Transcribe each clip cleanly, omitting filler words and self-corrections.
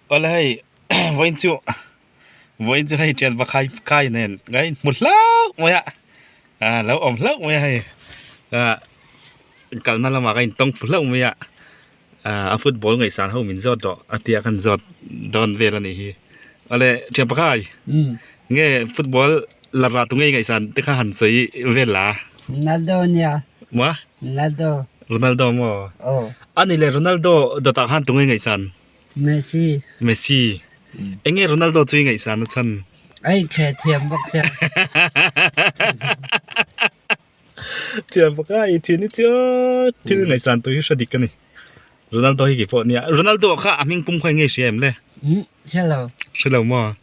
Awle hei vawiin chu vawiin chu hei thian pakhai kai nen ka inhmu hlauh mai a ah lo awm hlauh mai a hei ah kalna lamah ka intawng fu hlauh mai a ah a football ngaihsan ho min zawt tawh a tia kan zawt dawn vel a nih hi awle thian pakhai nge football la rah tu ngei ngaihsan te kha han sawi vel la. Ronaldo ania. Maw? Ronaldo. Ronaldo maw? Aw. Ani le Ronaldo dawtah khan tu ngei ngaihsan? Messi. Messi. Enge Ronaldo chu i ngaihsan a chhan? A inkhel thiam bawk sia. Thiam bawk a, i thin hi chu thil ngaihsan tur hi hre dik a ni. Ronaldo hi kei pawh nia. Ronaldo kha a hming pum kha enge hria em le? Hre lo. Hre lo maw?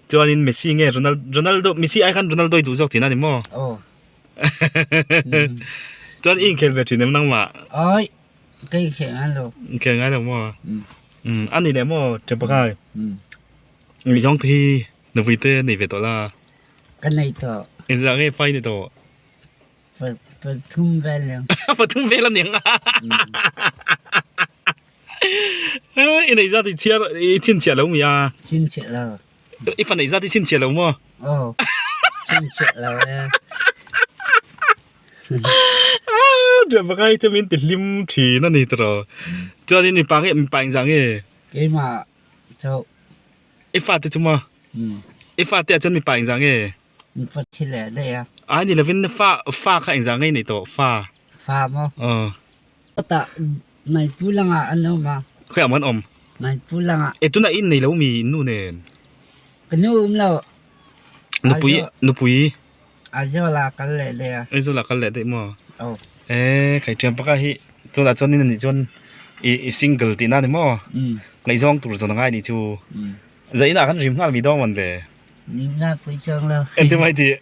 Chuanin Messi nge Ronaldo Messi ai khan Ronaldo i duh zawk tihna a ni maw? Aw. Chuan i inkhel ve thin em nangmah? Awi. Ka inkhel ngai lo. Inkhel ngai lo maw? Um a ni leh maw Chapakai? Mi zawng te hi nupui te nei ve tawh la? Ka nei tawh. Engzah nge fai ni tawh? Pathum vel aniang. Pathum vel aniang a. I neih zat i chhiar i chhinchhiah lo mi a? Chhinchhiah lo. I fa neih zat i chhinchhiah lo maw? Aw chhinchhiah lo e. Driver hi chu min ti hlim thin a ni tawh. Chuanin mipa nge mipa engzah nge? Keimah chauh. I fate chu maw? I fate ah chuan mipa engzah nge? Mipa thi leh daih a. Ai ni lovin fa fa kha engzah nge i neih tawh fa? Fa maw? Aw. Chutah Maipu langah an awm a. Khawiah maw an awm? Maipu langah. E tunah i innei lo mi nu nen? Ka nu awm lo. Nupui nupui. Aizawl ah kal leh daih a. Aizawl ah kal leh daih maw? Aw. E kai thian pakhat hi tunah chuan in anih chuan i i single tihna a ni maw? Umm. Ngaihzawng tur zawn a ngai anih chu. Umm. Zainah khan rim nghal mi dawng mawn le. Rim nghal pui chuang lo. Engtin mai tih?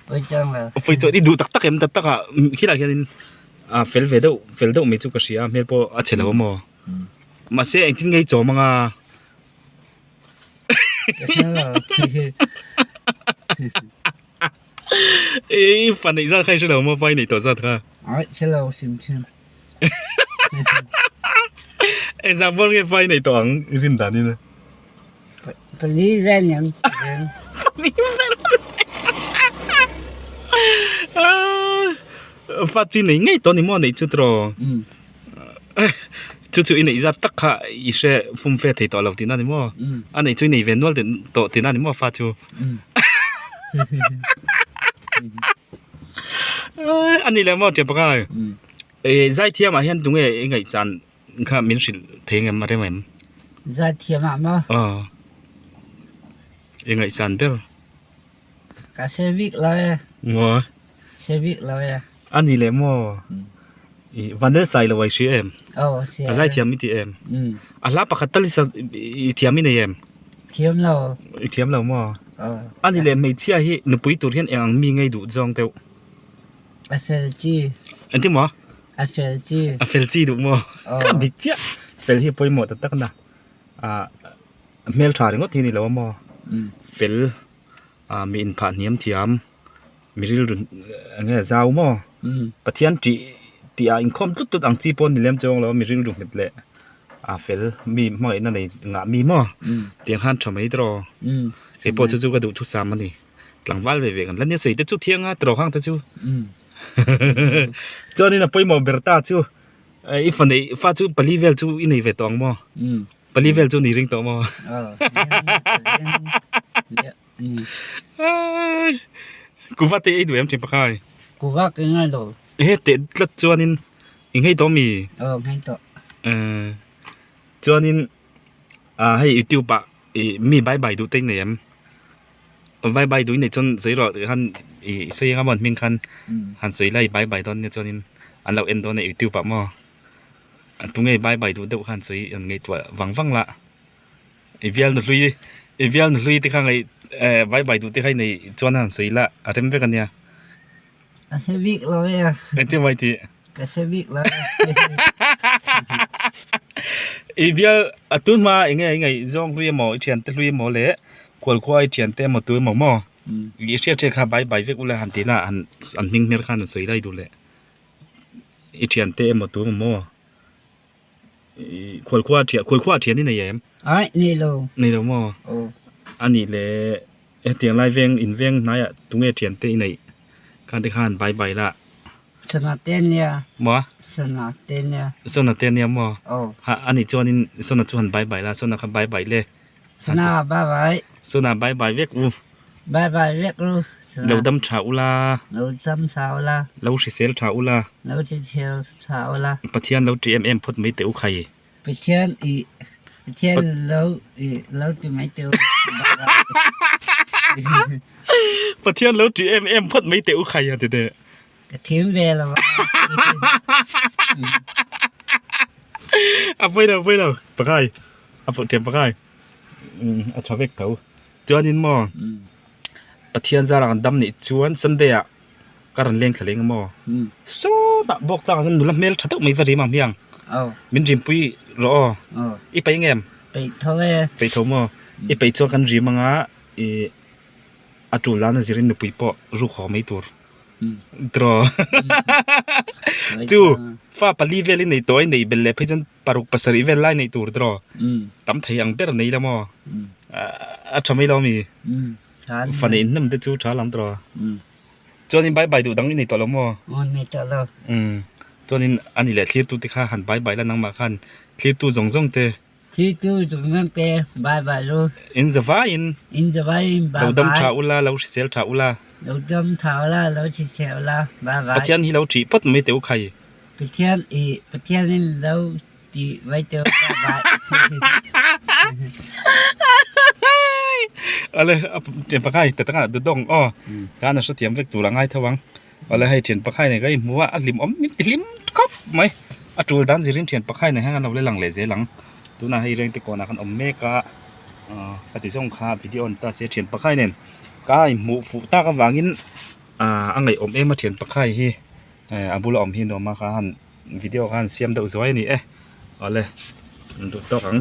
Pui chuang lo. Pui chuan i duh tak tak em tak tak ah khilai hianin a fel ve deuh fel deuh mai chu ka hria a hmel pawh a chhe lo a maw? Mahse engtin nge i chawm anga? I fa neih zat kha i hre lo maw pa i neih tawh zat kha? Aih hre lo hrim hrim. Engzah bawr nge pa i neih tawh ang i rin dan in? Pali vel niang. Pali vel Fa chu i nei ngei tawh ni maw neih chu tiraw? Chu chu i neih zat tak kha i hre fum fe thei tawh lo tihna ni maw? A neih chu i nei ve nual tawh tihna ni maw fa chu? A ni leh maw Ṭiapakai? Zaithiam ah hian tunge i ngaihchan kha min hrilh thei ang em a rem em? Zaithiam ah maw? Aw i ngaihchan ber. Ka hre bik lo e. Maw? Hre bik lo e. A ni leh maw? I Vanel sai lo ai hria em? Aw hria. A zaithiam i ti em? Um. A hla pakhat tal i sa i thiam i nei em? Thiam lo. I thiam lo maw? Aw. A ni leh hmeichhia hi nupui tur hian eng ang mi ngei duh zawng deuh? A fel chi. Engtin maw? A fel chi. A fel chi duh maw? Aw. Ka dik chiah. Fel hi pawimawh ta tak na. Ah hmeltha ringawt hi a ni lo a maw? Fel ah mi inphah hniam thiam. Mi rilru eng nge zau maw? Pathian tih tih ah inkhawm tlut tlut ang chi pawh a ni lem chuang lo a mi rilru nghet leh a fel mi hmangaihna nei ngah mi maw? Tiang khan tha mai tawh kei pawh chu chu ka duh thusam a ni tlangval ve ve kan la nia sawi te chu thiang a tawh khang te chu chuanin a pawimawh ber ta chu i fa neih fa chu pali vel chu i nei ve tawh ang maw? Pali vel chu ni ring tawh maw? Kuva te ei duh em thin pakai? Kuva ka ngai lo. He teh tlat chuanin i nghei tawh mi? Aw nghei tawh. Chuanin hei youtube ah mi bye bye duh te i nei em? Bye bye duh i neih chuan sawi rawh tih khan i sawi anga maw an hming khan han sawi la i bye bye dawn nia chuanin an lo en dawn a youtube ah maw? Tunge bye bye duh deuh khan sawi an ngaihtuah vang vang lah. I bial nu hlui i bial nu hlui te kha ngaih eh vai vai duh te kha i neih chuan a han sawi la a rem vek a nia. Ka hre bik lo e. Engtin vai tih? Ka hre bik lo e. I bial a tun hma eng nge i ngaih zawng hlui emaw i thiante hlui emaw leh kualkhua i thiante emaw tu emaw maw i hriat hriat kha vai vai vek ula han tih la han an hming hmer khan han sawi lai duh leh i thiante emaw tu emaw maw. Khualkhua thian khualkhua thian i nei em? Ai nei lo. Nei lo maw? Aw. A nih leh hetiang lai veng in veng hnaiah tunge thian te i neih khan te khan bai bai la. Sana te nia. Maw? Sana te nia. Sana te nia maw? Aw. Ha a nih chuanin Sana chu han bai bai la Sana kha bai bai le. Sana bai bai. Sana bai bai vek u. Bai bai vek u. Lo dam tha u la. Lo dam tha u la. Lo hrisel tha u la. Lo hrisel tha u la. Pathian lo ṭi em em phawt mai teh u khai. Pathian i Pathian lo i lo ti mai teh u. Pathian lo ṭi em em phawt mai teh u khai a ti teh. Ka thim ve lo a. A pawi lo, a pawi lo. Pakai. A thiam pakai. A tha vek tho. Chuanin maw Pathian zara kan dam nih chuan Sunday ah ka rawn leng thla leng maw sawtah bawk tlak ah chuan nula hmel tha deuh mai va rim ang hmiang min rimpui rawh aw i peih ngem peih tho e peih tho maw i peih chuan kan rim anga ih a tul dan a zirin nupui pawh ruk haw mai tur tiraw chu fa pali vel i nei tawh a i neih belh leh phei chuan paruk pasarih vel lai neih tur tiraw tam thei ang ber nei la maw a tha mai lo ami fa neih hnem te chu tha lam tiraw chuanin bai bai duh dang i nei tawh lo maw nei tawh lo chuanin a ni leh thlirtu te kha han bai bai la nangmah khan thlirtu zawng zawng te thlirtu zawng zawng te bai bai lu in zavaiin in zavaiin bai bai lo dam tha ula lo hrisel tha ula lo dam tha ula lo hrisel ula bai bai Pathian hi lo thih phawt mai teh u khai. Pathian i Pathian in lo ti vai teu vai. Ale thian pakhai ta taka du dawng aw khan a hrethiam vek tur a ngai tho ang ale hei thian pakhai nei ka i hmu a a hlim awm min ti hlim khawp mai a tul dan zirin thian pakhai nei hian an lo la lang leh zel ang tunah hei rengte kawnah khan awm mek a ka ti zawng kha video an ta sia thian pakhai nen ka inhmuh fuh tak avangin a ngaihawm em a thian pakhai hi. A bula awm hi nuam a kha han video kha han siam deuh zuai a ni e awle an duh tawk ang.